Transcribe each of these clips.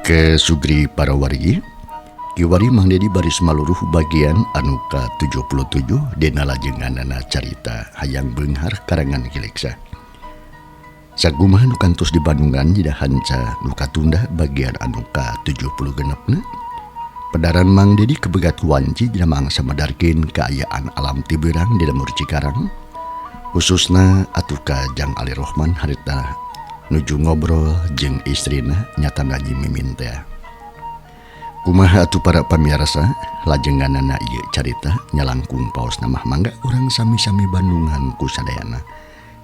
Ke Sugri para wargi Kiwari Mang Dedi baris maluruh bagian anu ka-77 dina lajenganana carita hayang beunghar karangan Kileksa. Sakumaha nu kantos di Bandungan dina hanca nu katunda bagian anu ka-76na. Pedaran Mang Dedi kebegat wanci dina mangsa medarkeun kaayaan alam tiberang di lembur Cikarang, khususna atuh ka Jang Ali Rohman harita nuju ngobrol jeung istrina nyatana Nyi Mimin teh. Kumaha atuh para pamirsa lajenganana ieu carita nyalangkung paosna mah mangga urang sami-sami Bandungan ku sadayana.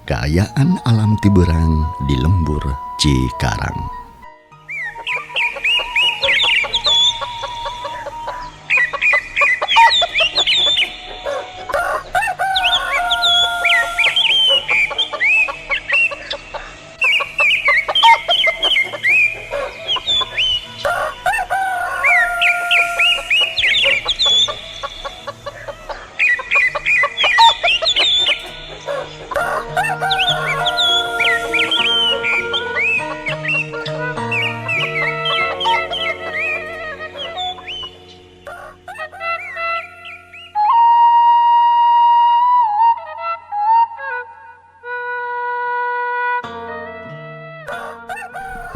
Kaayaan alam tiberang di lembur Cikarang.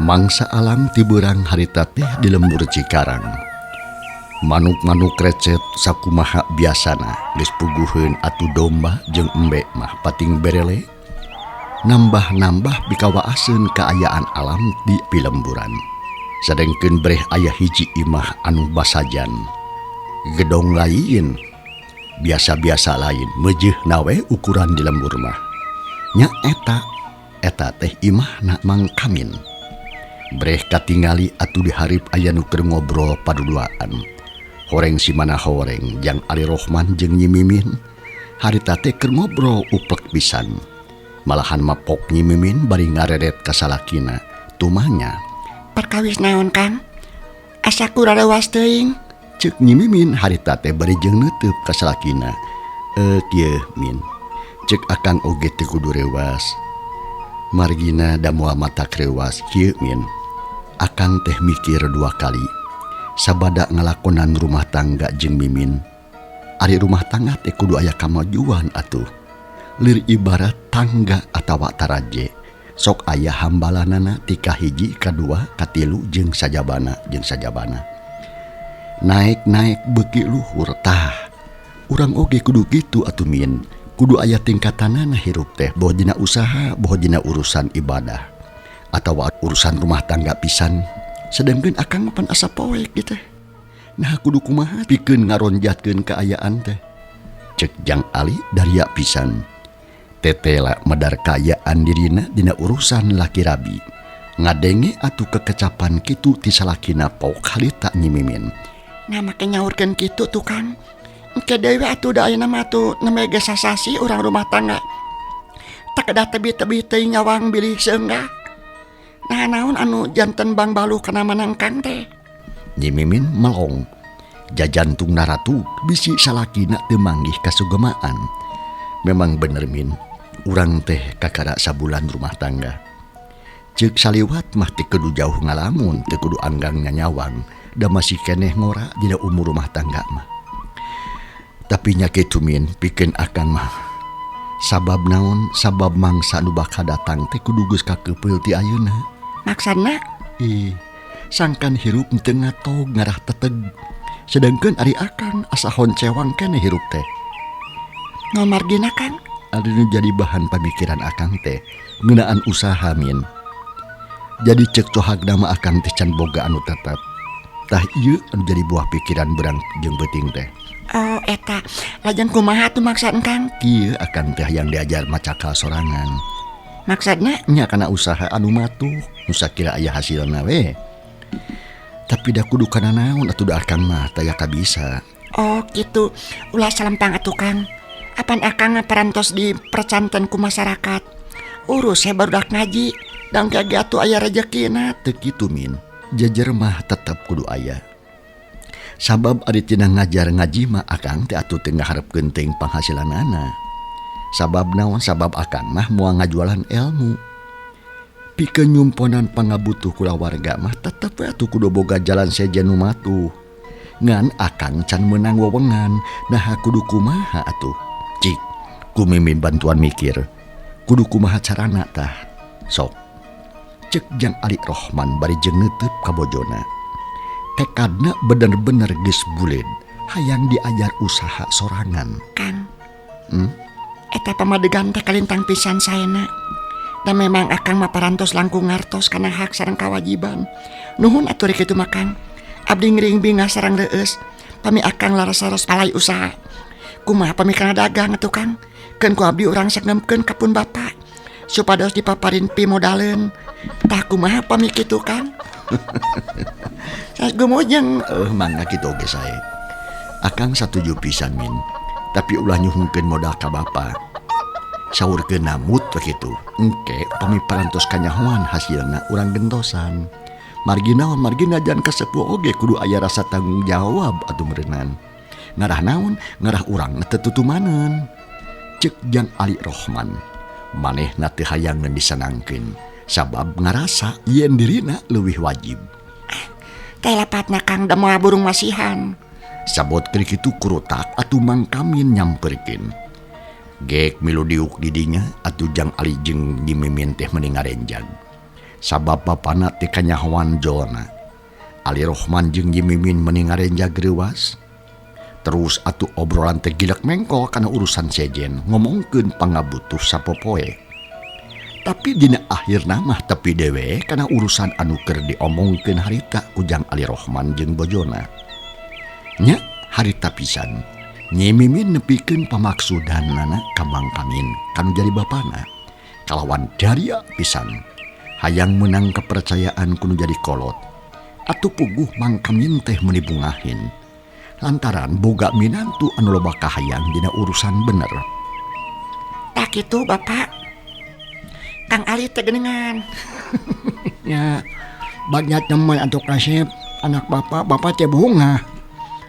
Mangsa alam tiberang harita teh di lembur Cikarang. Manuk-manuk recet sakumaha biasana geus puguheun atuh domba jeung embe mah pating berele. Nambah-nambah bikawaaseun kaayaan alam di pilemburan. Sadengkeun breh aya hiji imah anu basajan. Gedong lain, biasa-biasa lain, meujeuh nawe ukuran di lembur mah. Nya eta, eta teh imahna Mang Kamin. Breh katingali atuh diharip aya nu keur ngobrol paduduaan. Horeng si mana horeng Jang Ali Rohman jeung Nyi Mimin harita teh keur ngobrol uplek pisan. Malahan mapok Nyi Mimin bari ngareret ka salakina. Tumanya, Perkawis naon Kang? Asa ku rareuwas teuing. Ceuk Nyi Mimin harita teh bari jeung neuteub ka salakina. Kieu Min. Ceuk akang oge teu kudu reuwas. Margina da moal matak reuwas kieu Min. Akang teh mikir dua kali. Sabada ngalakonan rumah tangga jeung Mimin. Ari rumah tangga teh kudu aya kamajuan atuh. Lir ibarat tangga atawa taraje. Sok aya hambalanana ti kahiji, kadua, katilu jeung sajabana jeung sajabana. Naek-naek beuki luhur tah. Urang oge kudu kitu atuh Min. Kudu aya tingkatanana hirup teh boh dina usaha, boh dina urusan ibadah atawa urusan rumah tangga pisan. Sedengkeun akang mah pan asa poek ieu teh. Nah kudu kumaha pikeun ngaronjatkeun kaayaan teh. Ceuk Jang Ali daria pisan. Tetela medar kaayaan dirina dina urusan laki rabi. Ngadenge atuh kekecapan kitu ti salakina pok harita Nyi Mimin. Nah make nyaurkeun kitu tuh Kang. Engke deui we atuh da ayeuna mah atuh nembe ge sasasi urang rumah tangga. Tak kedah tebih-tebih teuing nyawang bilih seunggah. Nah naon anu janten bangbaluh kana manangkang teh? Nyi Mimin melong. Jajantung naratu bisi salakina teu manggih kasugemaan. Memang bener Min, urang teh kakara sabulan rumah tangga. Ceuk saliwat mah teu kudu jauh ngalamun, teu kudu anggang nyanyawang, da masih keneh ngora dina umur rumah tangga mah. Tapi nya kitu Min, pikeun akang mah. Sabab naon? Sabab mangsa nu bakal datang teh kudu geus kakeupeuh ti ayeuna. Maksudna? Ih, sangkan hirup teu ngatog ngarah teteg. Sedengkeun ari akang asa honcewang keneh hirup teh. Naon margina Kang? Ari nu jadi bahan pamikiran akang teh ngeunaan usaha Min. Jadi ceuk cohagna mah akang teh can boga anu tetep. Tah ieu anu jadi buah pikiran berang jeung peuting teh. Oh eta, lajeng kumaha atuh maksad Kang? Kieu akang teh hayang diajar macakal sorangan. Maksudna? Nya kana usaha anu matuh, nu sakira aya hasilna we. Tapi da kudu kana naon atuh da akang mah taya kabisa. Oh kitu, ulah salempang atuh Kang. Apan akang parantos dipercanten ku masyarakat. Urus we barudak ngaji, dang ge atuh aya rejekina. Teu kitu Min, jejer mah tetep kudu aya. Sabab ari tina ngajar ngaji mah akang teh atuh teu ngaharepkeun teuing panghasilanana. Sabab naon? Sabab akang mah moal ngajualan ilmu. Pikeun nyumponan pangabutuh kulawarga mah tetep we atuh kudu boga jalan sejen nu matuh. Ngan akang can meunang wewengan, naha kudu kumaha atuh? Cik, ku Mimin bantuan mikir. Kudu kumaha carana tah? Sok. Cek Jang Ali Rohman bari jeung neuteub ka bojona. Tekadna bener-bener geus buleud, hayang diajar usaha sorangan. Kang. Eta pamadegan teh kalintang pisan saena. Da memang akang mah parantos langkung ngartos kana hak sareng kawajiban. Nuhun atuh rek kitu mah Kang. Abdi ngiring bingah sareng reueus pami akang laras-laras palai usaha. Kumaha pami kana dagang atuh Kang? Keun ku abdi urang sangemkeun ka pun bapa supados dipaparin pimodaleun. Tah kumaha pami kitu Kang? Sae gumujeng. Mangga kitu oge sae. Akang satuju pisan Min, tapi ulah nyuhunkeun modal ka bapa. Saurkeun namut we kitu. Engke pami parantos kanyahoan hasilna urang gentosan. Margi naon margina jan kasepuh oge kudu aya rasa tanggung jawab atuh meureunan. Ngarah naon ngarah urang teu tutumaneun. Cek Jang Ali Rohman. Manehna teu hayangeun disenangkeun sabab ngarasa yen dirina leuwih wajib. Teh lapatna Kang da moal burung masihan. Sabot keur kitu kurutak atuh Mang Kamin nyamperkeun. Gek milu diuk di dinya atuh Jang Ali jeung Nyi Mimin teh meni ngarenjag. Sabab bapana teh kanyahoan jolna. Ali Rohman jeung Nyi Mimin meni ngarenjag reuwas. Terus atuh obrolan teh gilek mengkol kana urusan sejen ngomongkeun pangabutuh sapopoe. Tapi dina akhirna mah tepi dewe kana urusan anu keur diomongkeun harita ku Jang Ali Rohman jeung bojona. Nya harita pisan. Nyi Mimin nepikeun pamaksudanana ka Mang Kamin kanu jadi bapana. Kalawan daria pisan. Hayang meunang kepercayaan ku nu jadi kolot. Atuh puguh Mang Kamin teh meuni bungahin. Lantaran boga minantu anu loba kahayang dina urusan bener. Tah kitu Bapak. Kang Ali teh geuningan. Ya, banyak teman atuh kasep anak bapak, bapak teh bungah.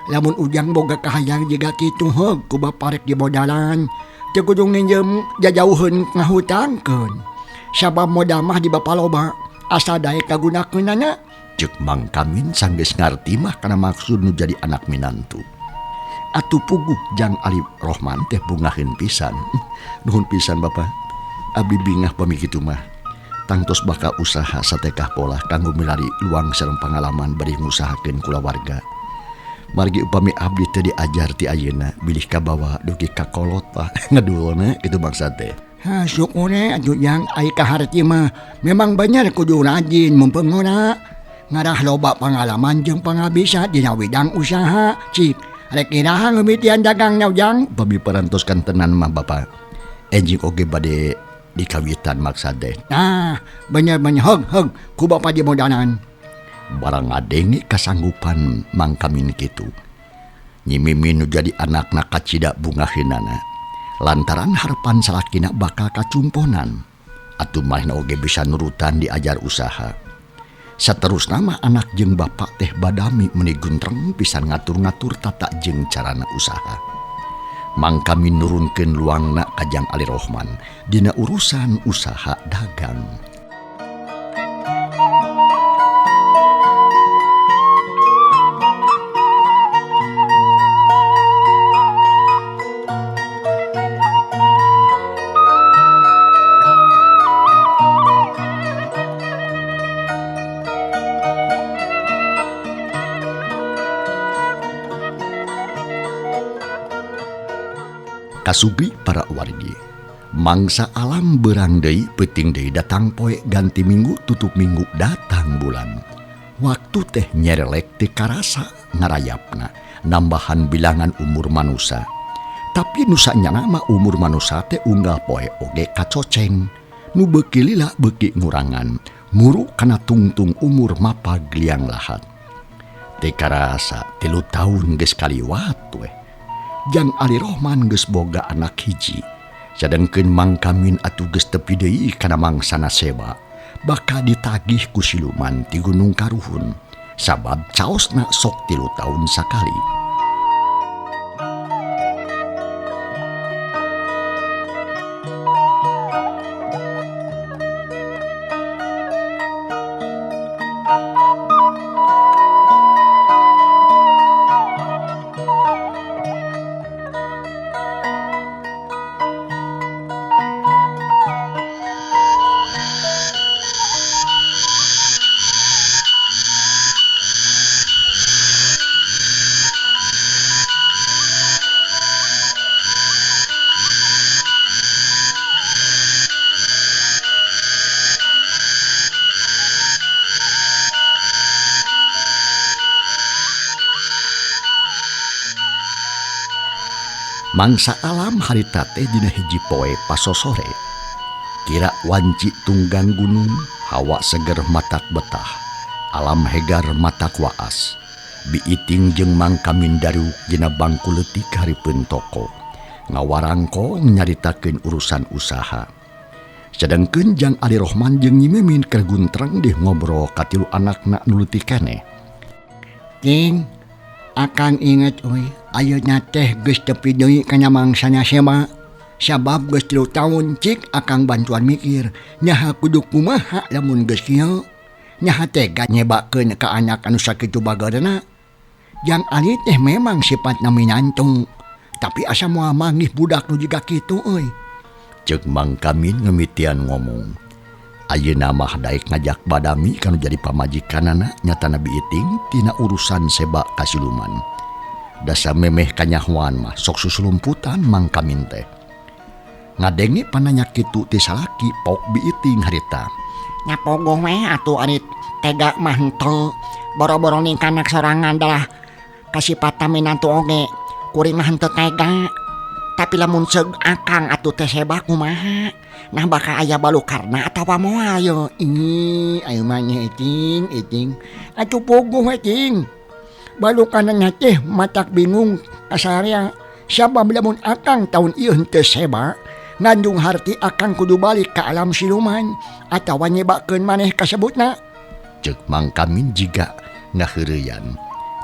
Lamun ujang boga kahayang jiga kitu heug ku bapak rek dimodalan. Teu kudu nginjem jajauheun ngahutangkeun. Sabab modal mah di bapak loba, asa daek kagunakeunana. Cek Mang Kamin sanggeus ngarti mah kana maksud nu jadi anak minantu. Atuh puguh Jang Ali Rohman teh bungaheun pisan. Nuhun pisan Bapak. Abdi bingah pami kitu mah. Tangtos bakal usaha satekah polah kanggo milari luang sareng pangalaman bari ngusahakeun kulawarga. Margi upami abdi teh diajar ti ayeuna bilih kabawa dugi ka kolot lah ngedulna kitu bangsa teh. Ha syukure atuh Jang ai kaharti mah memang bener kudu rajin mumpungna ngarah loba pangalaman jeung pangabisa dina widang usaha. Cik rek iraha ngeumitian dagangna Ujang? Upami parantos kantenan mah Bapak. Enjing oge bade dikawitan maksad teh. Nah, bener-bener heug heug ku Bapak dimodalan. Barang ngadenge kasanggupan Mang Kamin kitu. Nyi Mimin nu jadi anakna kacida bungaheunana. Lantaran harepan salakina bakal kacumponan. Atuh manehna oge bisa nurutan diajar usaha. Saterusna mah anak jeung bapak teh badami meuni guntreng pisan ngatur-ngatur tata jeung carana usaha. Mang Kamin nurunkeun luangna ka Jang Ali Rohman dina urusan usaha dagang. Kasugi para wargi. Mangsa alam berang deui peuting deui datang poe ganti minggu tutup minggu datang bulan. Waktu teh nyerelek teu karasa ngarayapna nambahan bilangan umur manusa. Tapi nu sanyana mah umur manusa teh unggal poe oge kacoceng. Nu beuki lila beuki ngurangan, muru kana tungtung umur mapag liang lahat. Teu karasa 3 tahun geus kaliwat weh. Jang Ali Rohman geus boga anak hiji. Sadengkeun Mang Kamin atuh geus tepi deui kana mangsana seba. Bakal ditagih ku siluman ti Gunung Karuhun. Sabab caosna sok 3 tahun sakali. Mangsa alam harita teh dina hiji poe pasosore. Kira wanci tunggang gunung, hawa seger matak betah, alam hegar matak waas. Biiting jeung Mang Kamin dariuk dina bangku leutik hareupeun toko. Ngawarangko nyaritakeun urusan usaha. Sedengkeun Jang Ali Rohman jeung Nyi Mimin keur guntreng deh ngobrol ka tilu anakna nu leutik keneh. Cing, akang inget euy, ayeuna teh geus tepi deui kana mangsana sema. Sabab geus 3 taun cik akang bantuan mikir, nyaha kudu kumaha lamun geus kieu. Nyaha tega nyebakeun ka anak anu sakitu bageurna. Jang Ali teh memang sifatna minantu, tapi asa moal manggih budak nu jiga kitu euy. Ceuk Mang Kamin ngemitian ngomong. Ayeuna mah daek ngajak badami kanu jadi pamajikanana nyatana Biiting tina urusan seba kasiluman. Dasa memeh kanyahoan mah sok susulumputan Mang Kamin teh. Ngadenge pananya kitu ti salaki pok Biiting harita. Nya pogoh we atuh ari tega mah henteu. Boro-boro ning kanak sorangan dalah kasipatna minantu oge. Kuring mah henteu tega. Tapi lamun seug akang atuh teh seba kumaha? Nah bakal aya balukarna atawa moal ye? Ih, ayo mah nya iting, iting. Atuh pogoh we cing. Balukarna teh matak bingung kasarea. Sabab lamun akang taun ieu henteu seba, ngandung harti akang kudu balik ka alam siluman atawa nyebakeun maneh kasebutna. Ceuk Mang Kamin jiga ngaheureyan,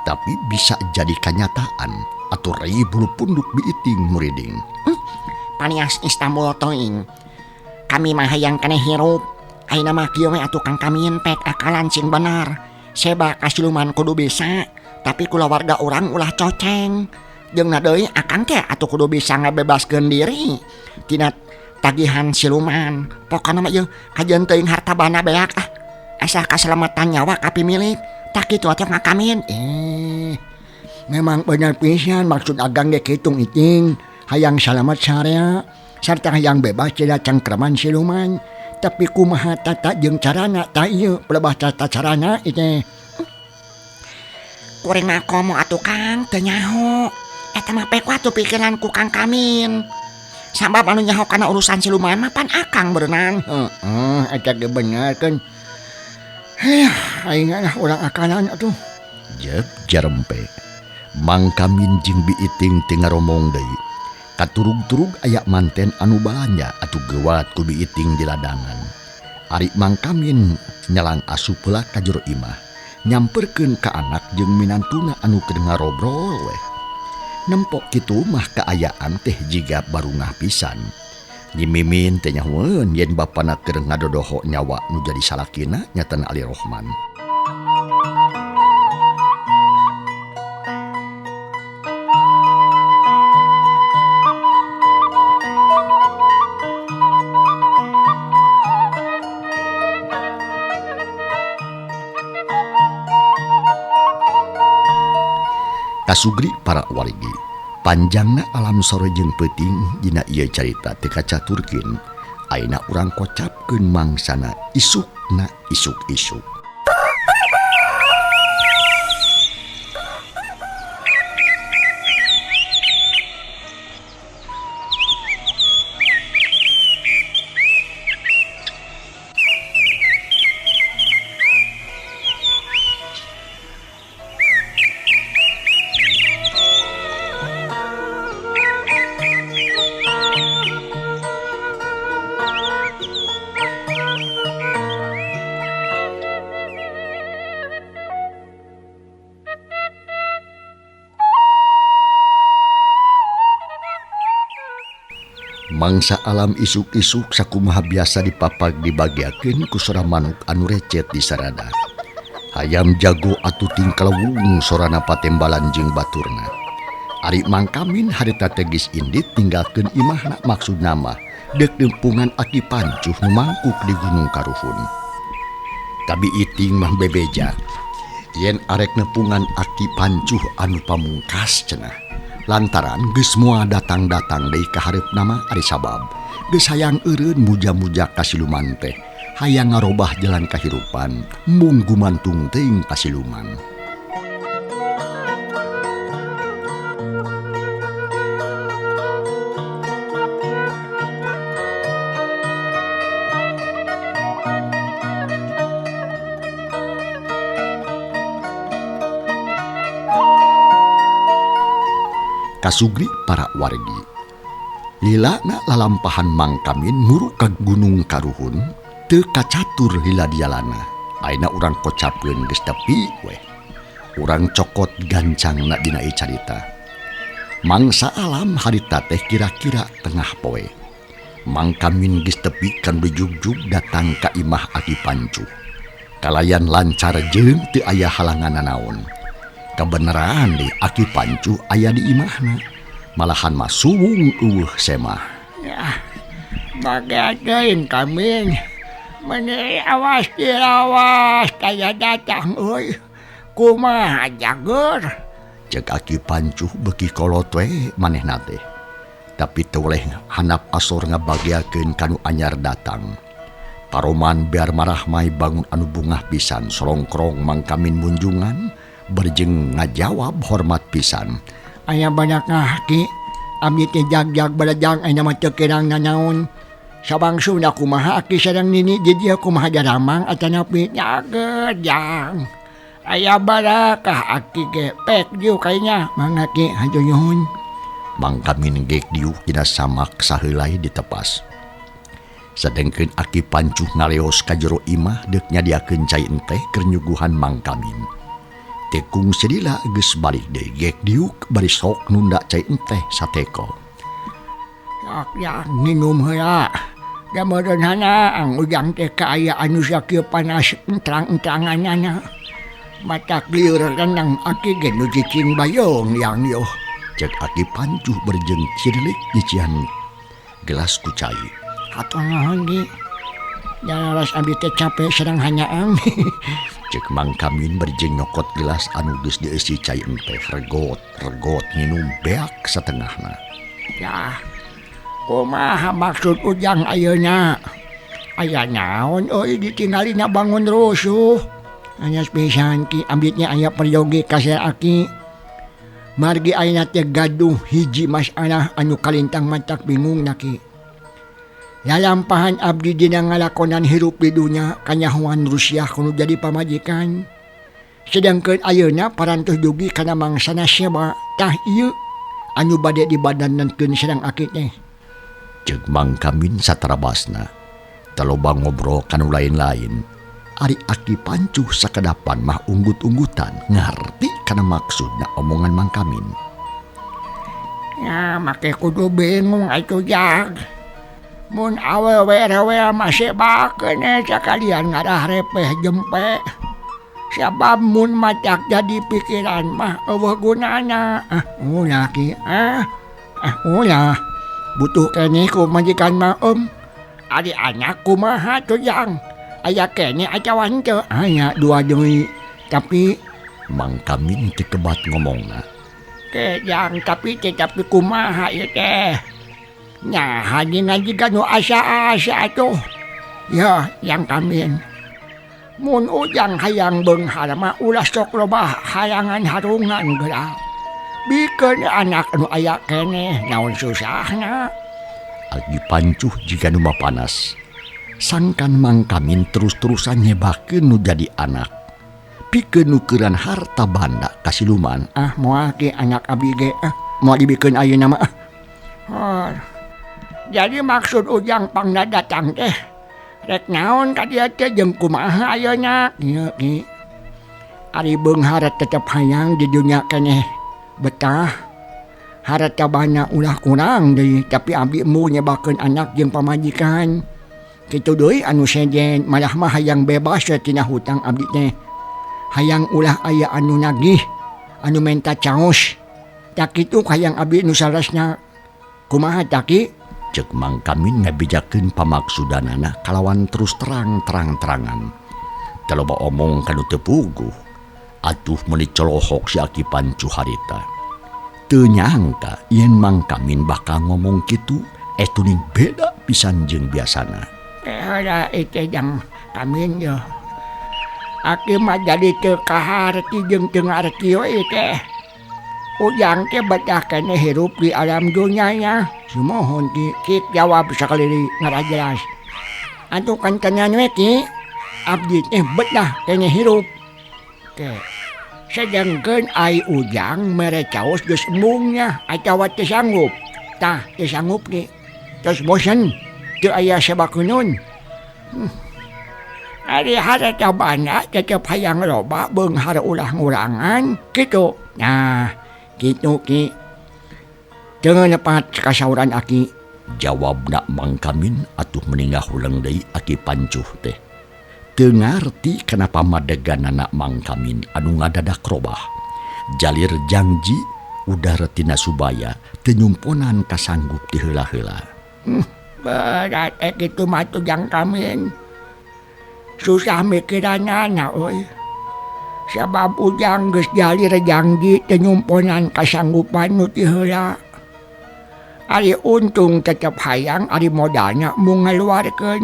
tapi bisa jadi kanyataan atuh rei bulu punduk Biiting muriding. Panias Istanbul teuing. Kami mah hayang keneh hirup. Ayeuna mah kieu we atuh Kang Kamin pek akalan sing bener. Seba kasiluman kudu bisa, tapi kulawarga urang ulah coceng. Jeung na deui akang teh atuh kudu bisa ngabebaskeun diri tina tagihan siluman. Pokona mah ieu kajeun teuing harta bana beak ah. Asa kaselamatan nyawa ka pimilik. Tah kitu atuh Kang Kamin. Memang bener pisan maksud agang ge kitu iting. Hayang salamat sarea sarta hayang bebas tina cangkraman siluman. Tapi kumaha tata jeung carana tah ieu pelebah tata carana ieu. Kuring mah komo atuh Kang teu nyaho. Eta mah pek atuh pikiran ku Kang Kamin. Sabab anu nyaho kana urusan siluman mah pan akang berenang. Heeh, eta ge bener keun. Heh, aing lah urang akalan atuh. Jep jarempe. Mang Kamin jeung Biiting teu ngaromong deui. Katurug-turug aya manten anu balanja atuh geuwat ku Biiting di ladangan. Ari Mang Kamin nyelang asup heula ka jero imah, nyamperkeun ka anak jeung minantuna anu keur ngarobrol weh. Nempok kitu mah kaayaan teh jiga barungah pisan. Nyi Mimin teh nyahoeun yen bapana keur ngadodoho nyawa nu jadi salakina nyatana Ali Rohman. Kasugri para wargi, panjangna alam sore jeung peuting dina ieu carita teu kacaturkeun. Ayeuna urang kocapkeun mangsana isukna isuk-isuk. Mangsa alam isuk-isuk sakumaha biasa dipapag dibagiakeun ku sora manuk anu recet di sarada. Hayam jago atuh tingkelewung sorana patembalan jeung baturna. Ari Mang Kamin harita teh geus indit ninggalkeun imahna maksudna mah deuk nempungan aki pancuh nu mangkuk di Gunung Karuhun. Tabi iting mah bebeja yen arek nepungan aki pancuh anu pamungkas cenah. Lantaran geus moal datang-datang deui ka hareupna mah ari sabab geus hayang eureun muja-muja ka siluman teh, hayang ngarobah jalan kahirupan mung gumantung teuing ka siluman. Kasugri para wargi. Lila na lalampahan Mang Kamin muru ka Gunung Karuhun teu kacatur lila dialana. Ayeuna urang kocapkeun geus tepi weh. Urang cokot gancangna dina ieu carita. Mangsa alam harita teh kira-kira tengah poe. Mang Kamin geus tepi kan jugjug datang ka imah Aki Pancuh. Kalayan lancar jeung teu aya halangan nanaon. Kabeneran deh Aki Pancuh aya di imahna. Malahan mah suwung eueuh semah. Ya, bagai kami meni awas dirawas kaya datang euy. Kumaha jager? Cek Aki Pancuh beuki kolot we manehna teh. Tapi teu weleh handap asor ngabagiakeun kanu anyar datang. Paroman biar marahmai bangun anu bungah pisan solongkrong Mang Kamin munjungan berjeng ngajawab hormat pisan. Aya banyak ah ki, abdi teh jag-jag balajang aya mah teu kirang nanaon. Sabangsuna kumaha aki sareng nini di dieu kumaha jaramang atanapi jager jang. Aya barakah aki ge pek dieu kayanya mangga ki hatur nuhun. Mang Kamin gek diuk dina samak saheulai ditepas. Sadengkeun Aki Pancuh ngaleos ka jero imah deuk nyadiakeun cai enteh keur nyuguhan Mang Kamin. Tekung sedila geus balik deui gek diuk bari sok nunda cai enteh sateko. Yak yak nginum heula. Da meureunana ang ujang teh kaaya anu sakieu panas entrang-entranganana. Matak lieur renang aki ge nu cicing bayong yang yo. Cek Aki Pancuh berjeng cirlik nyician gelas ku cai. Hatur nuhun ki. Jalaras abdi teh capek sareng hanyaang. Cek Mang Kamin berjeng nyokot gelas anu geus dieusi cai enteh regot regot nginum beak satengahna. Ya, kumaha maksud ujang ayeuna? Aya naon euy ditinggalina bangun rusuh. Anyas pisan ki abdi teh aya peryogi ka aki. Margi ayeuna teh gaduh hiji masalah anu kalintang matak bingung na ki. Lalampahan abdi dina ngalakonan hirup di dunya kanyahoan Rusiah kudu jadi pamajikan. Sedangkeun ayeuna parantos dugi kana mangsana seba tah ieu anu bade dibadankeun sareng aki teh. Ceuk Mang Kamin satarabasna. Taloba ngobrol kanu lain-lain. Ari Aki Pancuh sakedapan mah unggut-unggutan ngarti kana maksudna omongan Mang Kamin. Ya make kudu bingung atuh jag. Mun awewe rewel masih bakeun sakalian ngarah repeh jempe. Sabab mun matak jadi pikiran mah eueuh gunana. Ah ulah ki ah. Ah ulah. Butuh keneh ku majikan mah om. Ari anak kumaha tuh jang. Aya keneh atawa henteu? Aya dua deui. Tapi Mang Kamin teu kebat ngomongna. Teh jang tapi teh tapi kumaha ieu teh. Nah, hanya ngajikan nu asa-asa atuh. Ya, yang Kamin. Mun ujang hayang beunghar mah ulah sok loba hayangan harungan geura. Bikeun anak nu aya keneh naon susahna. Aki Pancuh jiga nu mapanas. Sangkan Mang Kamin terus-terusan nyebakeun nu jadi anak. Pikeun nukeran harta banda ka siluman. Ah, moal ki anak abdi ge ah, moal dibikeun ayeuna mah ah. Oh. Jadi maksud ujang pangna datang teh rek naon ka dieu teh jeung kumaha ayeuna? Ieu ki. Ari beunghar tetep hayang di dunya keneh betah. Harta banda ulah kurang deui tapi abdi embung nyebakeun anak jeung pamajikan. Kitu deui anu sejen malah mah hayang bebas we tina hutang abdi teh. Hayang ulah aya anu nagih anu menta caos. Tak kitu hayang abdi nu saresna. Kumaha tah ki? Ceuk Mang Kamin ngabejakeun pamaksudanana kalawan terus terang terang-terangan. Teu loba omong kanu teu puguh. Atuh meuni colohok si Aki Pancuh harita. Teu nyangka yen Mang Kamin bakal ngomong kitu tuning beda pisan jeung biasana. Heula ieu jang Kamin ye. Aki mah jadi teu kaharti jeung teu ngarti we teh. Ujang teh betah keneh hirup di alam dunya nya. Sumohon ki cik jawab sakali ngarah jelas. Atuh kan tanya we ki. Abdi teh betah keneh hirup. Teh. Sedengkeun ai Ujang mere caos geus embungnya atawa teu sanggup. Tah teu sanggup ge. Tos bosen teu aya sabakeunun. Ari harta banda tetep hayang loba beunghar ulah ngurangan kitu. Nah, kitu Ki. Teu nepat kasauran aki. Jawabna Mang Kamin atuh meningah huleng deui Aki Pancuh teh. Teu ngarti kenapa madeganana Mang Kamin anu ngadadak robah. Jalir jangji udah retina Subaya teu nyumponan kasanggup ti heula-heula. Berat kitu mah tuh Jang Kamin. Susah mikiranana euy. Sabab Ujang geus jalir jangji teu nyumponan kasanggupan nu ti heula. Ari untung tetep hayang ari modalna mung ngaluarkeun.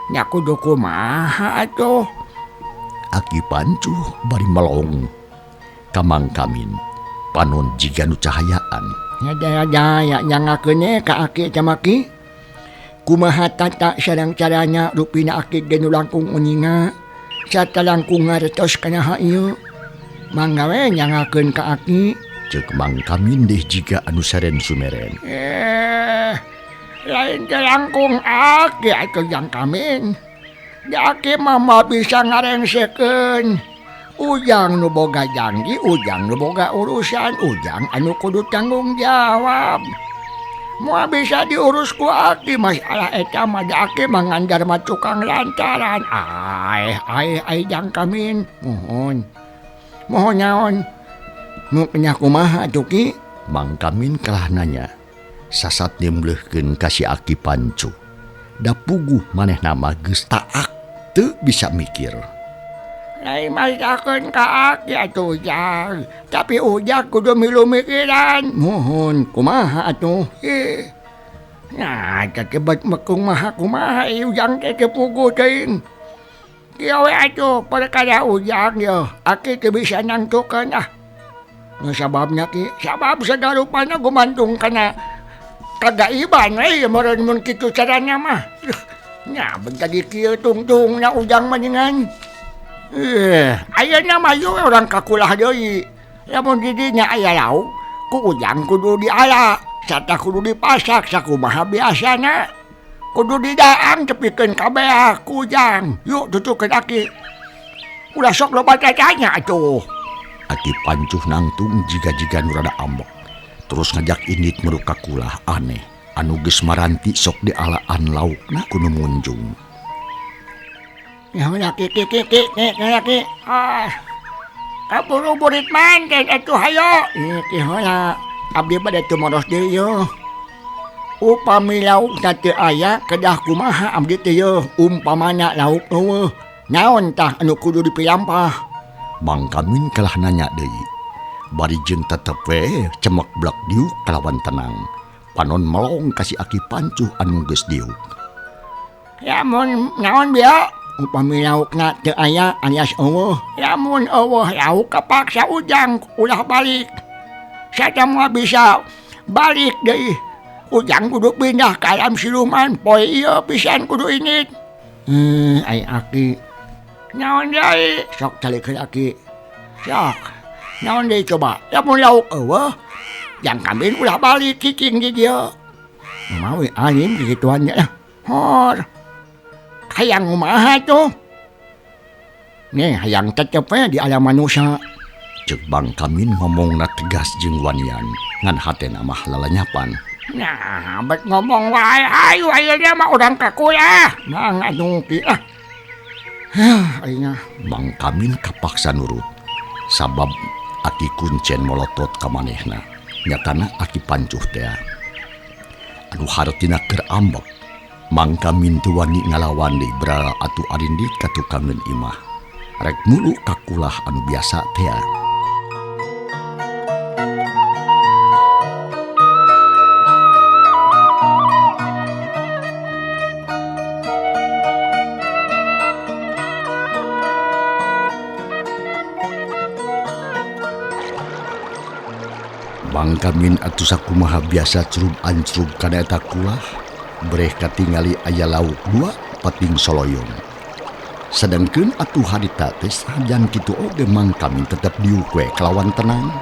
Nya kudu kumaha atuh. Aki Pancuh bari melong ka Mang Kamin panon jiga nu cahayaan. Nya nyangakeun ka aki teh maki. Kumaha tata sareng carana rupina aki ge nu langkung uninga sarta langkung ngartos kana hak ieu. Mangga we nyangakeun ka aki. Ceuk Mang Kamin deh jiga anu seren sumeren. Lain teh langkung aki atuh Jang Kamin. Da aki mah moal bisa ngarengsekeun. Ujang nu boga janji, Ujang nu boga urusan, Ujang anu kudu tanggung jawab. Moal bisa diurus ku aki masalah eta mah da aki mah ngan darma tukang lantaran. Aeh aeh aeh Jang Kamin, mohon. Mohon naon? Nu nya kumaha atuh Ki? Mang Kamin kalah nanya. Sasat nyembleuhkeun ka si Aki Pancuh. Da puguh manehna mah geus taak teu bisa mikir. Lain masakeun ka aki atuh Ujang, tapi Ujang kudu milu mikiran. Mohon kumaha atuh? Nah, tetebet mekung maha kumaha Ujang teh teu puguh teuing. Kieu we atuh perkara Ujang yeuh, aki teu bisa nangtukeun ah. Nu sababna Ki, sabab sagarupana gumantung kana kagaiban we meureun mun kitu carana mah. Nya jadi kieu tungtungna Ujang mah ningan. Ayeuna mah yeuh urang kakulah deui. Lamun di dinya aya lauk, ku Ujang kudu diala, sarta kudu dipasak sakumaha biasana. Kudu didaang tepikeun ka beak ku Ujang. Yuk tutukeun aki. Ulah sok loba tatanya atuh. Aki Pancuh nangtung jiga-jiga nu rada ambek. Terus ngajak indit meruk kakulah aneh. Anu geus maranti sok dialaan laukna ku nu munjung. Ya ki ki ki ki ki ki. Ah. Kaburu burit manten atuh hayo. Ki heula. Abdi bade tumaros deui yeuh. Upami laukna teu aya kedah kumaha abdi teh yeuh umpamana lauk eueuh. Naon tah anu kudu dipilampah? Mang Kamin kalah nanya deui. Bari jeung tetep we cemek blek diuk kalawan tenang. Panon melong ka si Aki Pancuh anu geus diuk. Lamun naon bieu? Upami laukna teu aya alias eueuh. Lamun eueuh lauk kapaksa Ujang ulah balik. Sarta moal bisa balik deui. Ujang kudu pindah ka alam siluman poe ieu pisan kudu indit. Ai aki. Naon deui? Sok calikeun aki. Sok. Naon deui coba? Lamun lauk eueuh, Jang Kamin ulah balik cicing di dieu. Mawi alim kikituan nya lah. Hor. Hayang kumaha tuh? Nih hayang tetep we di alam manusia. Ceuk Bang Kamin ngomongna tegas jeung wanian, ngan hatena mah lalanyapan. Nah, bet ngomong wae ayo ayeuna mah urang kakulah. Nah, anu ki ah. Hah, ayeuna Mang Kamin kapaksa nurut. Sabab Aki Kuncen molotot ka manehna. Nyatana Aki Pancuh teh anu hartina keur ambek. Mang Kamin teu wani ngalawan deui bra atuh arindit ka tukangeun imah. Rek mulu kakulah anu biasa teh. Mang Kamin atuh sakumaha biasa curub ancrub kana eta kulah, breh katingali aya lauk dua pating soloyong. Sedangkeun atuh harita teh sanajan kitu oge Mang Kamin tetep diuk we kalawan tenang.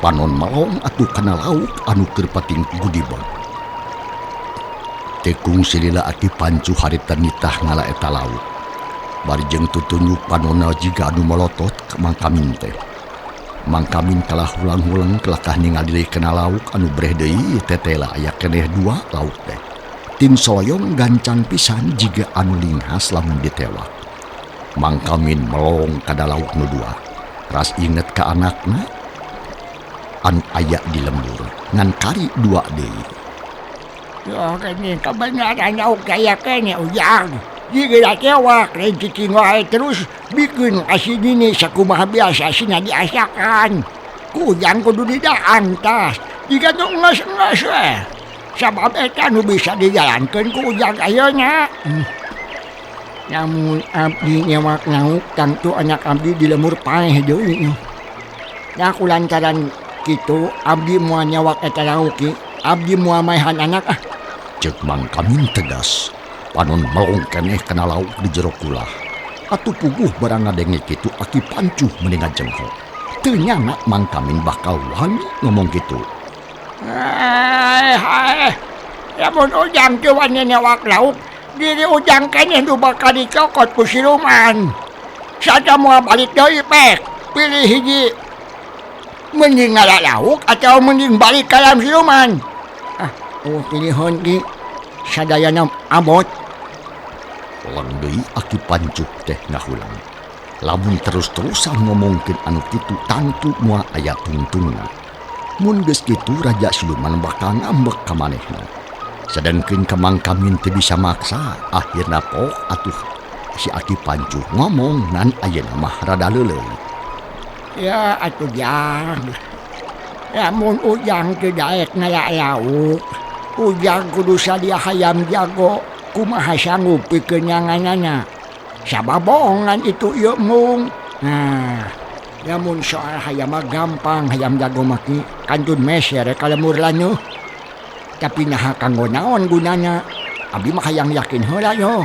Panon melong atuh kana lauk anu keur pating gudibeg. Teu kungsi lila Aki Pancuh harita nitah ngala eta lauk. Bari jeung tutunjuk panonna jiga anu molotot ka Mang Kamin teh. Mang Kamin kalah hulang-hulang kelakah ningali deui kana lauk anu breh deui tetela aya keneh dua lauk teh. Tim soyong gancang pisan jiga anu linghas lamun ditewak. Mang Kamin melong kana lauk nu dua. Ras inget ka anakna anu aya di lembur ngan kari dua deui. Ya kene kabenaran lauk aya kene ujang. Jiga tewak lain cicing wae terus bikin kasih dini sakumaha biasa sina diasakan. Ku ujang kudu didaang tas. Jiga nu nges-nges we. Sabab eta nu bisa dijalankeun ku ujang ayeuna. Namun abdi nyewak lauk tangtu anak abdi di lemur paeh deui. Nah kulantaran kitu abdi moal nyewak eta lauk ki, abdi moal maehan anak ah. Ceuk Mang Kamin tegas. Panon melong keneh kana lauk di jero kulah. Atuh puguh barang ngadenge kitu Aki Pancuh meni ngajengho. Teu nyana Mang Kamin bakal wani ngomong kitu. Hai hai. Lamun ujang teu wani nyewak lauk, diri ujang keneh nu bakal dicokot ku siluman. Saja moal balik deui pek. Pilih hiji. Mending ngala lauk atau mending balik ka alam siluman. Ah, oh pilihan ki sadayana abot. Ulang deui Aki Pancuh teh ngahulang. Lamun terus-terusan ngomongkeun anu kitu tangtu moal aya tungtungna. Mun geus kitu raja siluman bakal ngambek ka manehna. Sedangkeun ka Mang Kamin teu bisa maksa, akhirna pok atuh si Aki Pancuh ngomong ngan ayeuna mah rada leuleui. Ya atuh jang. Lamun ujang teu daek ngala lauk, ujang kudu sadia hayam jago. Kumaha sanggup pikeun nyanganana. Sababongan itu ieu mung. Nah, lamun soal hayam mah gampang, hayam jago mah ki kantun meser ka lemur laneuh. Tapi naha kanggo naon gunana? Abdi mah hayang yakin heula yo.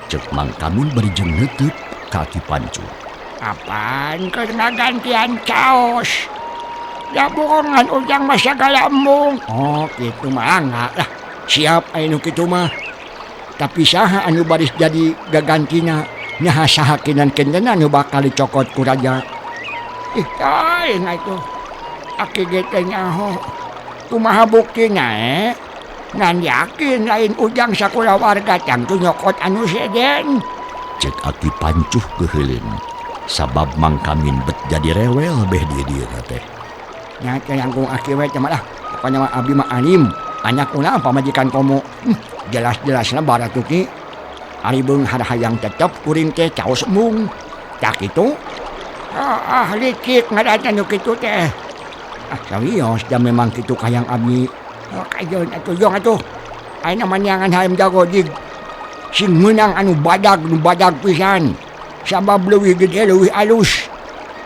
Ceuk Mang Kamin bari jeung neuteut ka Aki Pancuh. Apaan keur ngagantian caos? Da bohongan ujang mah sagala embung. Oh, kitu mah angga lah. Siap aya nu kitu mah. Tapi saha anu baris jadi gagantina? Nyaha saha kinan kendena nu bakal dicokot ku raja? Ih, lain atuh. Aki ge teh nyaho. Kumaha buktina eh? Ngan yakin lain ujang sakulawarga tangtu nyokot anu sejen. Cek Aki Pancuh keuheuleun. Sabab Mang Kamin bet jadi rewel beh di dieu teh. Nya teh langkung aki we teh mah lah. Pokona mah abdi mah alim. Anak ulah pamajikan komo. Jelas-jelasna baratu ki. Ari beunghar hayang tetep kuring teh caos embung. Tak kitu. Ah, licik ngaranna nu kitu teh. Ah, serius da memang kitu kahayang abdi. Oh, kajeun atuh jong atuh. Ayeuna mah neangan hayam jago jig. Sing meunang anu badag, nu badag pisan. Sabab leuwih gede leuwih alus.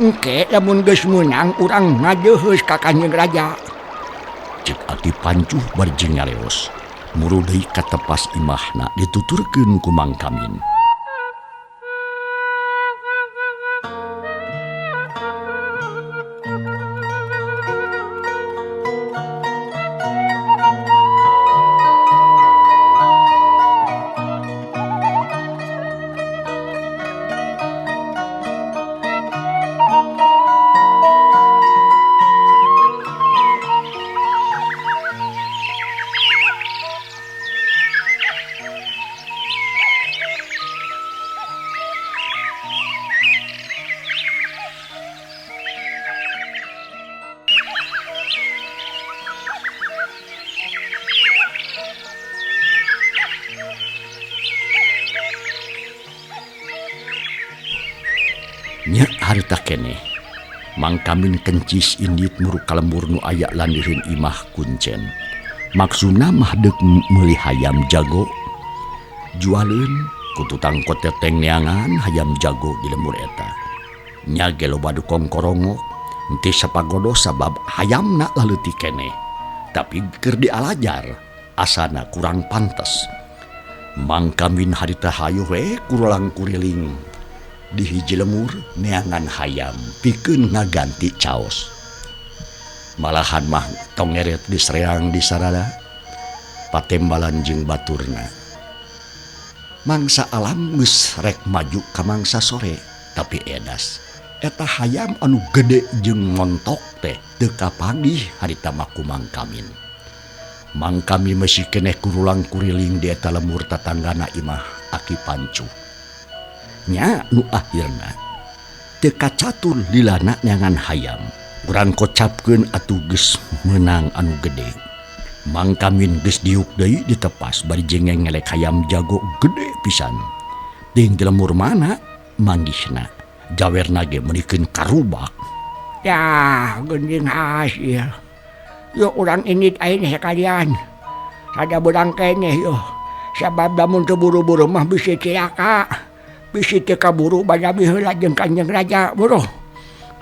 Engke lamun geus meunang urang ngadeuheus ka Kanjeng Raja. Ceuk Aki Pancuh bari jeung nyaleos. Muru deui ka tepas imahna dituturkeun ku Mang Kamin. Nya harita keneh. Mang Kamin kencis indit muruk kalembur nu aya landeuheun imah kuncen. Maksudna mah deuk meuli hayam jago. Jualeun ku tukang koteteng neangan hayam jago di lembur eta. Nya ge loba dukong korongok, henteu sapagodo sabab hayamna laleutik keneh. Tapi keur dialajar asana kurang pantes. Mang Kamin harita hayu we kurulang kuriling. Di hiji lemur neangan hayam pikeun ngaganti caos. Malahan mah tongeret disereang di sarada patembalan jeung baturna. Mangsa alam geus rek maju ka mangsa sore tapi edas eta hayam anu gede jeung montok teh teu kapanggih harita mah ku Mang Kamin. Mang Kamin masih keneh kurulang kuriling di eta lemur tatanggana imah Aki Pancuh. Nya nu akhirna teu kacatur lilana neangan hayam. Urang kocapkeun atuh geus meunang anu gede. Mang Kamin geus diuk deui ditepas bari jeung ngelek hayam jago gede pisan. Ting di lemur mana manggihna. Jawerna ge meunikeun karubak. Ya, gending khas ieu. Yo urang indit aing sekalian. Sada beurang keneh yo. Sabab lamun teu buru-buru mah bisi cilaka. Bisi teu kaburu badabi heula jeung Kanjeng Raja buruh.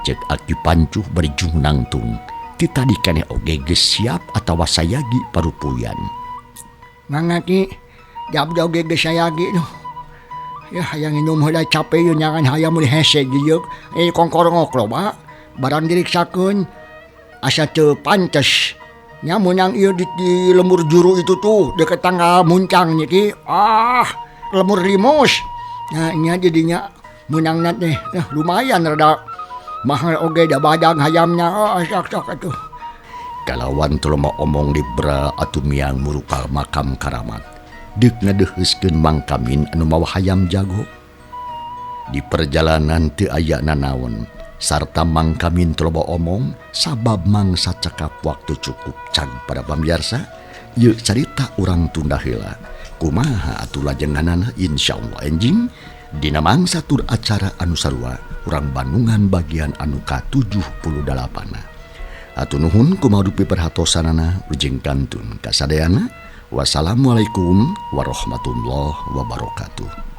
Cek Aki Pancuh bari jung nangtung. Ti tadi keneh oge geus siap atawa sayagi parupuyan. Mangga Ki, jabda oge geus sayagi tuh. Ya hayang inum heula cape ieu nyangan hayam meuli hese dieu. Kongkorongok loba barang diriksakeun asa teu pantes. Nya meunang ieu di lemur juru itu tuh deket tangga muncang nya Ki. Ah, lemur limus. Nah, nya jadinya meunangna teh. Nah, lumayan rada mahal oge da badang hayamnya. Oh, sok-sok atuh. Kalawan teu loba omong libra atuh miang murukal makam karamat. Deuk ngadeheuskeun Mang Kamin anu mawa hayam jago. Di perjalanan teu aya nanaon sarta Mang Kamin teu loba omong sabab mangsa cekap waktu cukup can para pamiarsa. Ieu carita urang tunda heula. Kumaha atuh lajenganana insyaallah enjing dina mangsa tur acara anu sarua urang Bandungan bagian anu ka-78. Atuh nuhun kumaha dupi perhatosanana ujing kantun kasadayana. Wassalamualaikum warahmatullahi wabarakatuh.